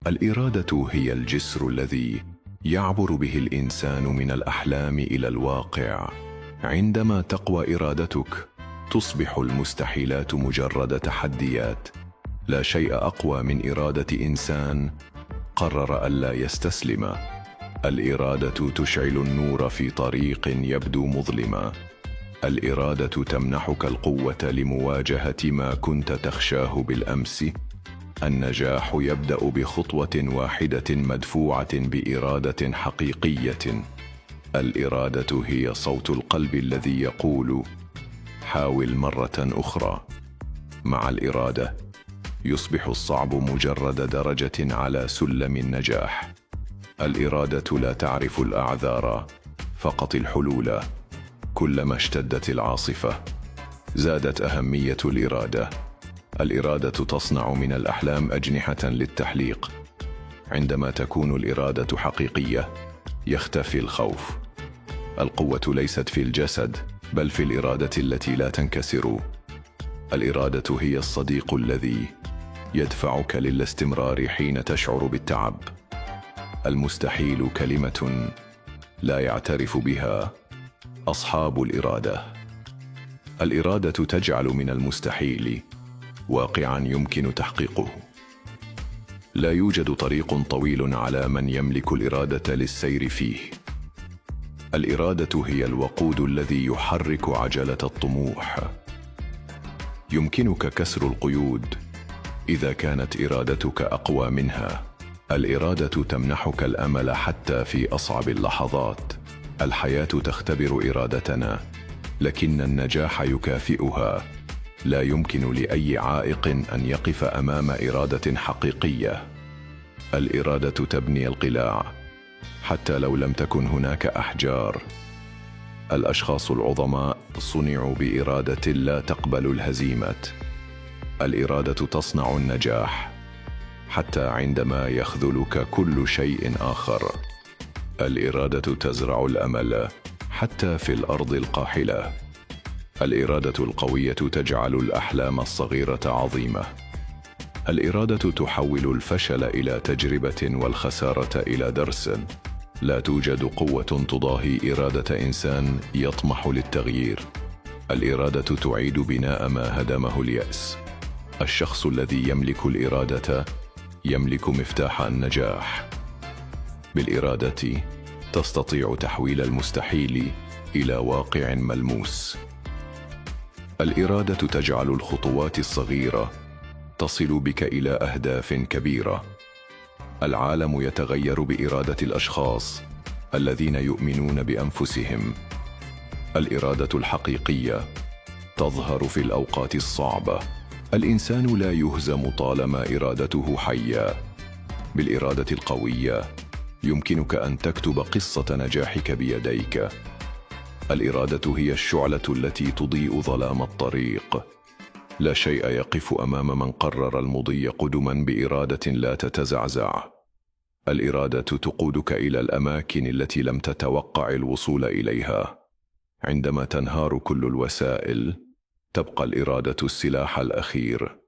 الإرادة هي الجسر الذي يعبر به الإنسان من الأحلام إلى الواقع. عندما تقوى إرادتك، تصبح المستحيلات مجرد تحديات. لا شيء أقوى من إرادة إنسان قرر ألا يستسلم. الإرادة تشعل النور في طريق يبدو مظلما. الإرادة تمنحك القوة لمواجهة ما كنت تخشاه بالأمس. النجاح يبدأ بخطوة واحدة مدفوعة بإرادة حقيقية. الإرادة هي صوت القلب الذي يقول: حاول مرة أخرى. مع الإرادة يصبح الصعب مجرد درجة على سلم النجاح. الإرادة لا تعرف الأعذار، فقط الحلول. كلما اشتدت العاصفة، زادت أهمية الإرادة. الإرادة تصنع من الأحلام أجنحة للتحليق. عندما تكون الإرادة حقيقية، يختفي الخوف. القوة ليست في الجسد، بل في الإرادة التي لا تنكسر. الإرادة هي الصديق الذي يدفعك للاستمرار حين تشعر بالتعب. المستحيل كلمة لا يعترف بها أصحاب الإرادة. الإرادة تجعل من المستحيل واقعاً يمكن تحقيقه. لا يوجد طريق طويل على من يملك الإرادة للسير فيه. الإرادة هي الوقود الذي يحرك عجلة الطموح. يمكنك كسر القيود إذا كانت إرادتك أقوى منها. الإرادة تمنحك الأمل حتى في أصعب اللحظات. الحياة تختبر إرادتنا، لكن النجاح يكافئها. لا يمكن لأي عائق أن يقف أمام إرادة حقيقية. الإرادة تبني القلاع حتى لو لم تكن هناك أحجار. الأشخاص العظماء صنعوا بإرادة لا تقبل الهزيمة. الإرادة تصنع النجاح حتى عندما يخذلك كل شيء آخر. الإرادة تزرع الأمل حتى في الأرض القاحلة. الإرادة القوية تجعل الأحلام الصغيرة عظيمة. الإرادة تحول الفشل إلى تجربة والخسارة إلى درس. لا توجد قوة تضاهي إرادة إنسان يطمح للتغيير. الإرادة تعيد بناء ما هدمه اليأس. الشخص الذي يملك الإرادة يملك مفتاح النجاح. بالإرادة تستطيع تحويل المستحيل إلى واقع ملموس. الإرادة تجعل الخطوات الصغيرة تصل بك إلى أهداف كبيرة. العالم يتغير بإرادة الأشخاص الذين يؤمنون بأنفسهم. الإرادة الحقيقية تظهر في الأوقات الصعبة. الإنسان لا يهزم طالما إرادته حية. بالإرادة القوية يمكنك أن تكتب قصة نجاحك بيديك. الإرادة هي الشعلة التي تضيء ظلام الطريق. لا شيء يقف أمام من قرر المضي قدما بإرادة لا تتزعزع. الإرادة تقودك إلى الأماكن التي لم تتوقع الوصول إليها. عندما تنهار كل الوسائل، تبقى الإرادة السلاح الأخير.